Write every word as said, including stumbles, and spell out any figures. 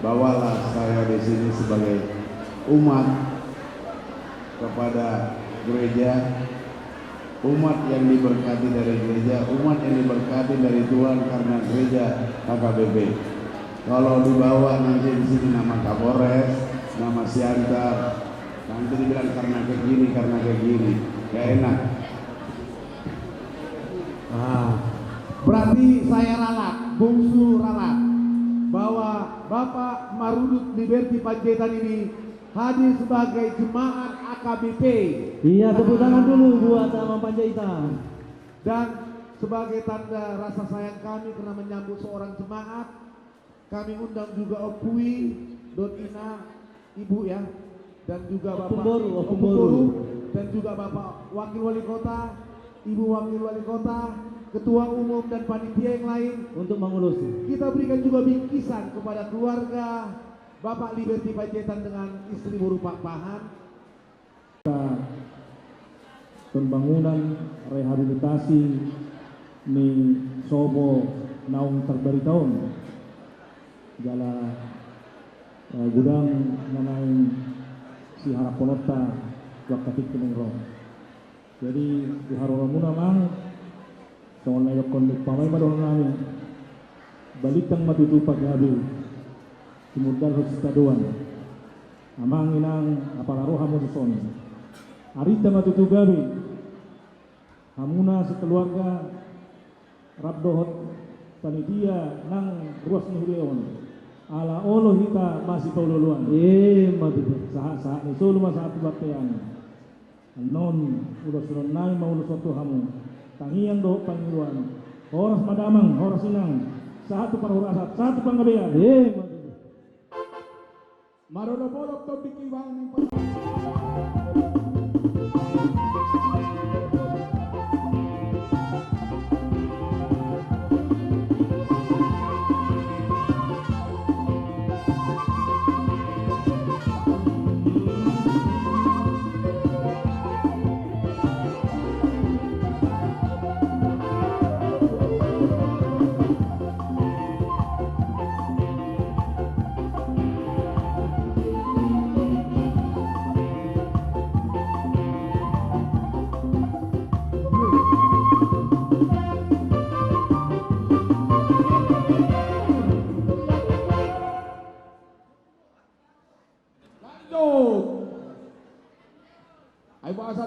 Bawalah saya di sini sebagai umat kepada gereja, umat yang diberkati dari gereja, umat yang diberkati dari Tuhan karena gereja H K B P. Kalau dibawa nanti di sini nama Kapolres, nama Siantar, nanti dibilang karena kayak gini, karena kayak gini. Gak enak. Nah, berarti saya ralat, bungsu ralat, bahwa Bapak Marudut Liberty Panjaitan ini hadir sebagai jemaat A K B P. Iya, tepuk tangan dulu buat Amang Panjaitan. Dan sebagai tanda rasa sayang kami karena menyambut seorang jemaat, kami undang juga Ompui, Dot Ina, Ibu ya, dan juga Bapak Ompung Boru, Ompung Ompung Boru. Boru, dan juga Bapak Wakil Wali Kota, Ibu Wakil Wali Kota, Ketua Umum dan panitia yang lain. Untuk mengurusi. Kita berikan juga bingkisan kepada keluarga Bapak Liberty Panjaitan dengan istri berupa pahan. Pembangunan rehabilitasi ni sopo naung tarbarita on. Jala, eh, godang na naeng siharapkononta tu angka tingki naeng ro. Jadi, di haroromuna, Amang, songon na idokkon ni umpama i ma dohonon nami, balintang ma tutu pagabe, tumundalhon sitadoan. Amang, Inang, apala ro hamu dison, arinta ma tutu gabe, hamuna sekeluarga rap dohot panitia nang ruas ni huria on. Ala olo hita masipaolooloan. Ima tutu. Sahat-sahat ni solu ma sahat tu bontean. Annon, ulos on nai ma ulos on tu hamu. Tangiang dohot pangidoan. Horas ma damang, horas inang. Sahat tu parhorasan, sahat tu panggabean. Ima tutu. Marolopolop topik ibaen. Lanjut. Ai bahasa